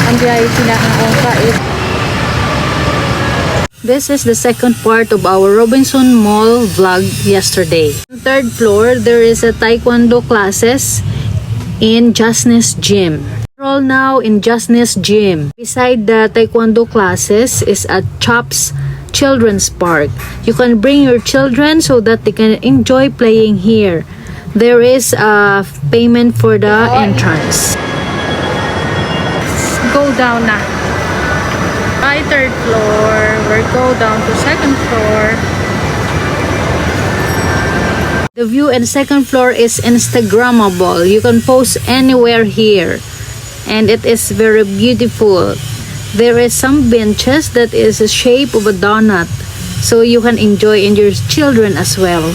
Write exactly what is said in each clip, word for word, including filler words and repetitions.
Ang biyahe sila ng Ongka is This is the second part of our Robinson Mall vlog yesterday. Third floor, there is a taekwondo classes in Jasne's gym. We're all now in Jasne's gym. Beside the taekwondo classes is a Chops Children's Park. You can bring your children so that they can enjoy playing here. There is a payment for the entrance. Go down na. By third floor, we go down to second floor. The view in second floor is Instagrammable. You can post anywhere here. And it is very beautiful. There is some benches that is a shape of a donut. So you can enjoy and your children as well.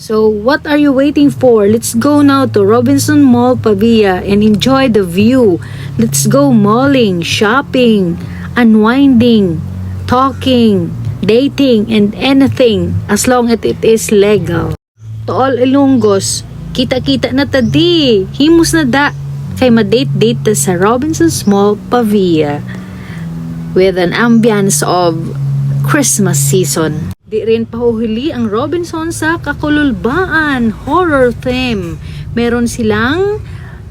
So, what are you waiting for? Let's go now to Robinson Mall Pavia and enjoy the view. Let's go malling, shopping, unwinding, talking, dating, and anything as long as it is legal. To all Ilonggos, kita-kita na ta di. Himos na da. Kay ma-date-date ta sa Robinson's Mall Pavia with an ambience of Christmas season. Di rin pahuhuli ang Robinson sa Kakululbaan horror theme. Meron silang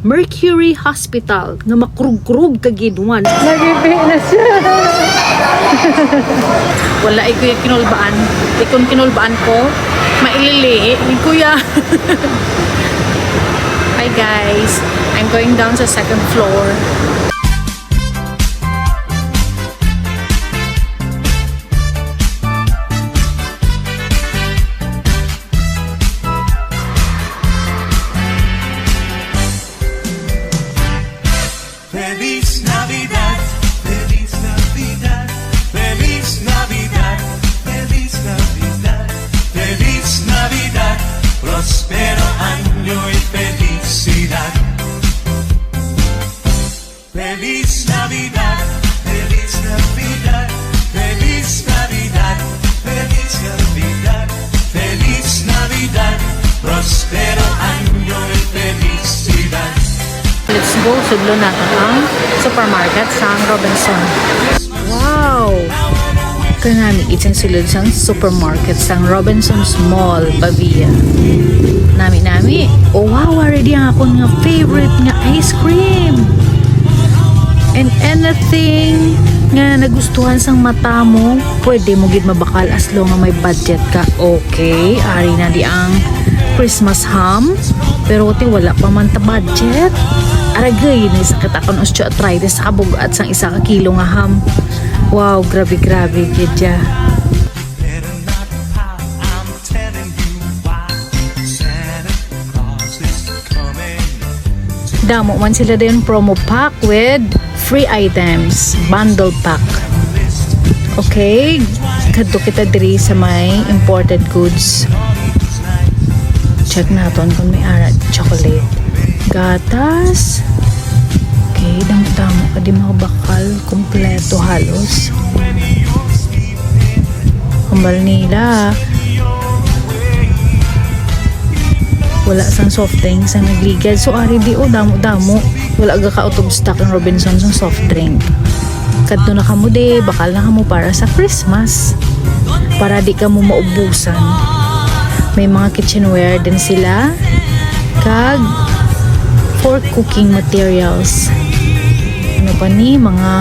Mercury Hospital nga makrugkrug ka gid once. Nagipi na siya. Wala ay kuya kinulbaan. Ikon kinulbaan ko, maililihi ni kuya. Hi guys, I'm going down sa second floor. Feliz Navidad, Feliz Navidad, Feliz Navidad, Feliz Navidad, Feliz Navidad, próspero año y felicidad. Feliz Navidad, Feliz Navidad, Feliz Navidad, Feliz Navidad, Feliz Navidad, próspero año y felicidad. Let's go, sudlo nato ang supermarket sang Robinson. Wow! Kanami gid sang sulod sang supermarket sang Robinson's Mall, Pavia. Nami-nami. Oh, wow, already ang akon nga favorite nga ice cream. And anything nga nagustuhan sang mata mo, pwede mo gid mabakal as long nga may budget ka. Okay, ari na di ang Christmas ham. Pero ti wala pa man ta budget. Aragay, ni sakit akon osteoarthritis sa kabugat sang isa ka kilo nga ham. Wow, grabe, grabe gid ya. Damo man sila din promo pack with free items, bundle pack. Okay, kadto kita diri sa may imported goods. Check naton kung may ara chocolate. Gatas. Okay, damo-damo pa di mga bakal. Kompleto halos. Hambal nila. Wala sang soft drink sa nagligad. So, ari di, oh, damo-damo. Wala ga ka out of stock ang Robinson sang soft drink. Kadto na kamo di, bakal na kamo para sa Christmas. Para di kamo maubusan. May mga kitchenware din sila. Kag for cooking materials. Ano pa ni? Mga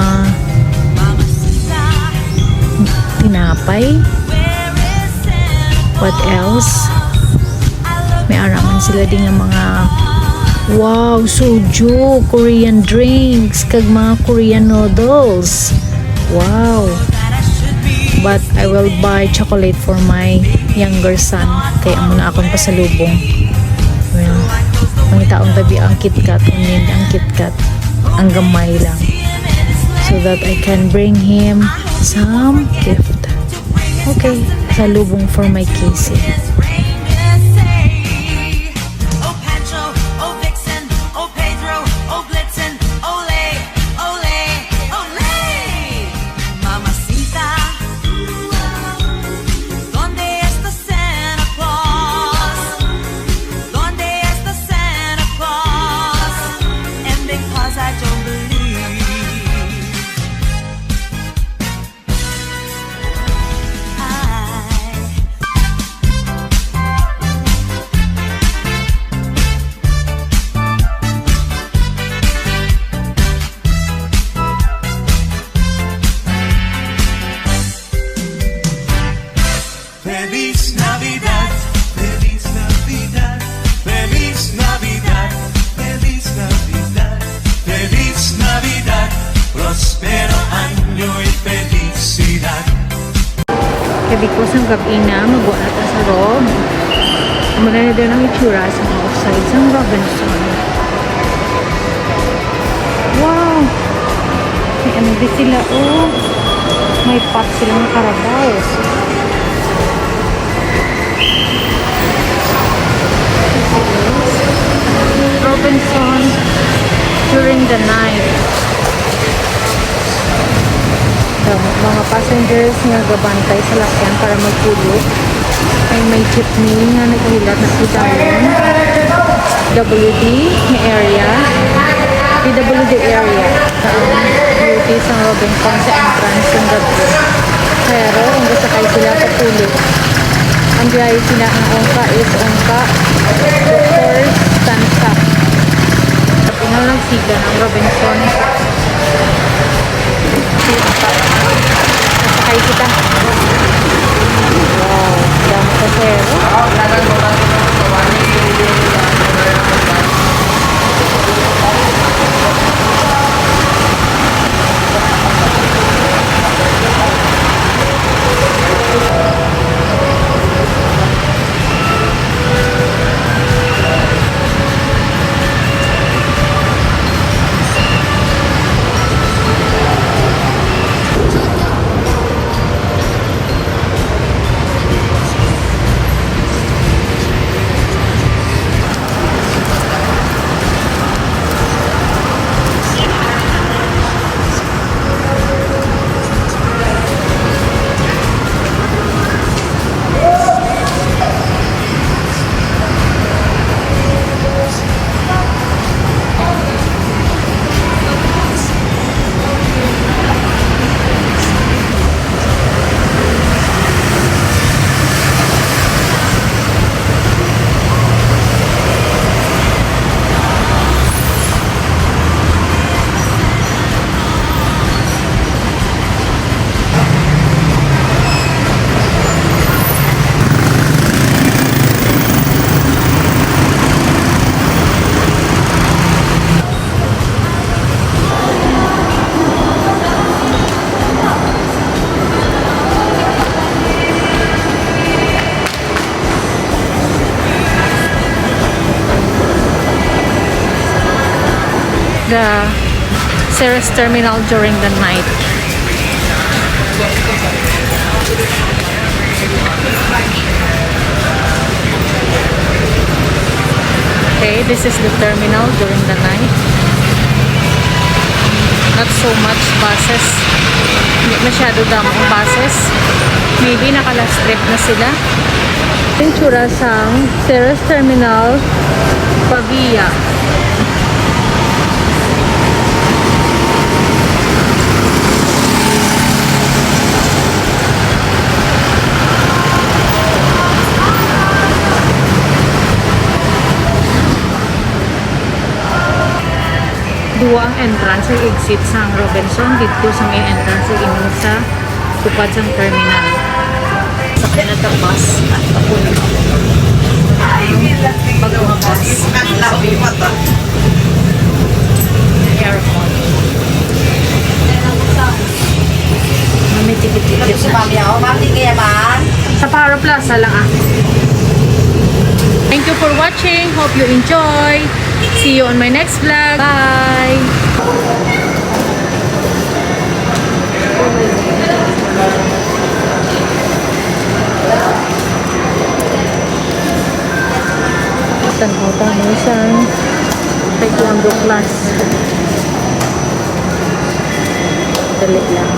tinapay. What else? May ara man sila din nga mga, wow, soju, Korean drinks, kag mga Korean noodles. Wow. But I will buy chocolate for my younger son. Kay amo na akong pasalubong. Well, ang itaon tabi ang KitKat, unin ang KitKat. Ang gamay lang. So that I can bring him some gift. Okay, salubong for my Casey. Because ang gabi na, magwa na ta sa room. Amo na daw ang itsura sa mga outside sa Robinson. Wow! May ano din sila, oh. May pot silang Carabao. Robinson during the night. So, mga passengers nga gabantay sa lakyan para magpulo. Kay may jeepney nga naghilat na sa dayon. W D nga area. P W D area. Ang beauty sa Robinson sa entrance ng gabi. Pero kung gasakay sila, papulo. Ang biyahe sila, ang ungka is ungka, Doctor Stanza. Tingnan lang siga ng Robinson. Sakay kita. Wow, dami pasahero. The Ceres Terminal during the night. Okay, this is the terminal during the night. Not so much buses. Hindi masyado damo ang buses. Maybe naka-last trip na sila. Itsura sang Ceres Terminal, Pavia. Duwa ang entrance ug exit sang Robinson didto sa may entrance ug ingon sa tupad sang terminal. Sa pinaka-bus at papulo. Bago nga bus. Airport. May ticket-ticket na. Sa Paro Plaza lang, ah. Thank you for watching. Hope you enjoy. See you on my next vlog. Bye! Tan-aw ta mo sang taekwondo class. Dali lang.